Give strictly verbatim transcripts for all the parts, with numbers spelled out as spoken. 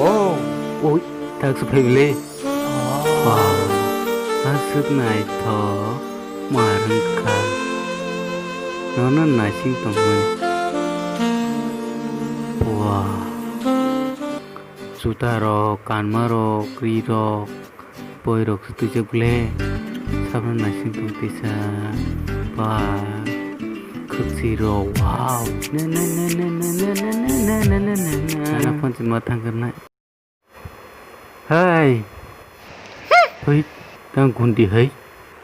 Oh, ui, tak se phai bile. Wow, aswk naithok mar wngkha. Nono naising tongmani. Wow. Juta rok, kanma rok, ri rok, boi rok se twijak le. Sabra naising tong tisa. Ba, khwksi rok, wow. Ne, ne, ne. Nana phone se ma thang khe nai. Hai. Hoi, tang gundi hai.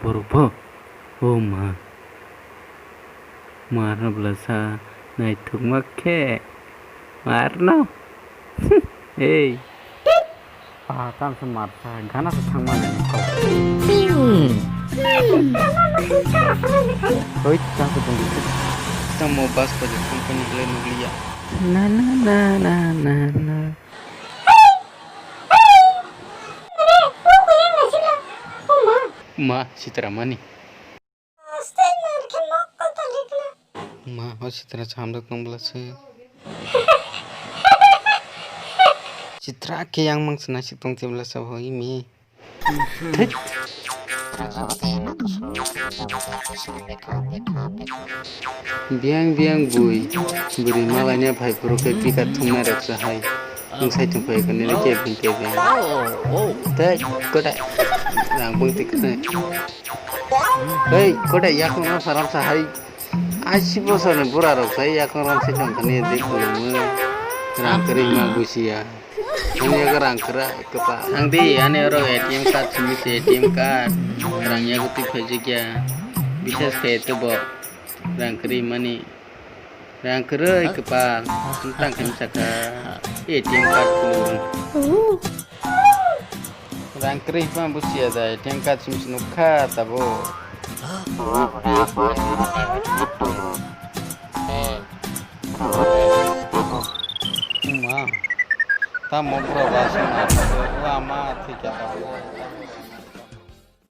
Borok bo. O ma. Marno bwlasa naithokma khe. Marno. Hey. Ah, tang se marsa. Gana se thangmani. Hoi, tang se gundi. Tamo bus ko je company le nukliya. Na, na, na, na, na, na. Ma, sitra mani. Ma, o sitra chamdok tong bwlasa. Sitra ke yang mang sina sik tong te bwlasa hoi mi. Thit. Biang biang bui. Bwrwi malaina phai phuru khe bika thumnai rok se hai. Wng sai thung phai khe nini kebeng kebeng. Tei koda rang bwng twi khe. Hei koda yakung ram sa ram sa hai. Aisi bosor ni bura rok sai yakung ram sai thung khe nini je khulumwi. Rang kwrwi ma busiya. Ang yago rang kwrwi kwpal. Ang di ani oro A T M card simi se A T M card. Rang yago twi phaijak ya. Bises khe tei bo rang kwrwi mani. Rang kwrwi kwpal. Ang tang khe sakha A T M card khulum. Rang kwrwi pa busiya da A T M card simi se nukha tabo. Ma, tamo bura ba se ma, wa ma thika ba.